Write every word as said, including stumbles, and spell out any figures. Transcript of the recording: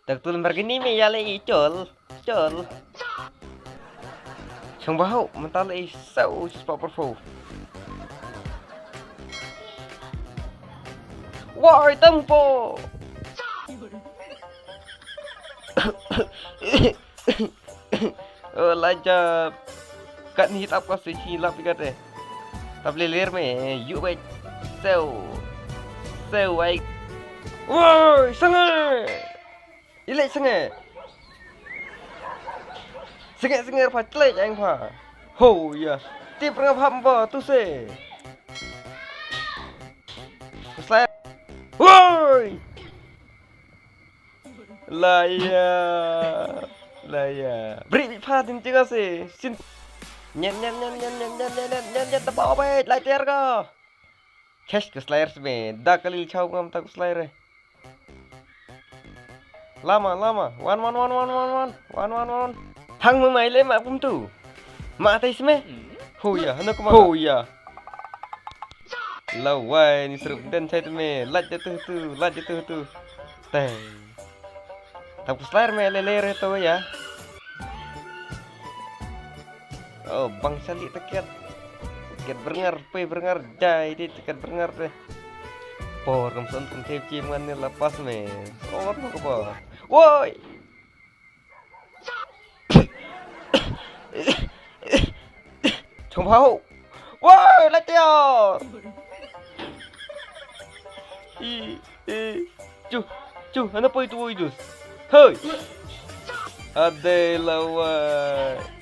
Tak tu lembar gini me ya le i chol. Chol. Chong bahu, mental i sau spot perfu. Woi, tempo. Oh, lajap. Kat ni tap ko si chi lap kat eh. Tap le ler me, yu bai. Sau. Sau ai. Woi, sange. Ilek sange. Sange, sange, pha tlek ang pha. Ho, ya. Tip rngap hap ba tu se. Slap. Woi. La ya. La ya. Bri bi pha tin tiga se. Sin. Nyen, nyen, nyen, nyen, nyen, nyen, nyen, nyen, nyen, tapa obe, lai ter ka. Kesh ke slayer sme. Da kali chau ngam tak slayer. Lama, lama. Wan, wan, wan, wan, wan, wan. Wan, wan, wan. Thang ma mai le ma pum tu. Ma tai sme. Ho ya, hana kuma. Ho ya. Lawai, ni serup den chai tu me. Lat jatuh tu, lat jatuh tu. Teng. Tap ku slayer me le le re to ya. Oh, bang sali taket. Taket berngar, pe berngar, jai di taket berngar deh. Por kam son kum tep ci man ni lapas me. Or no ko. Woi. Chong bau. Woi, latiar. I, i, chu, chu, hana poi tu idus. Hoi. Ade lawai.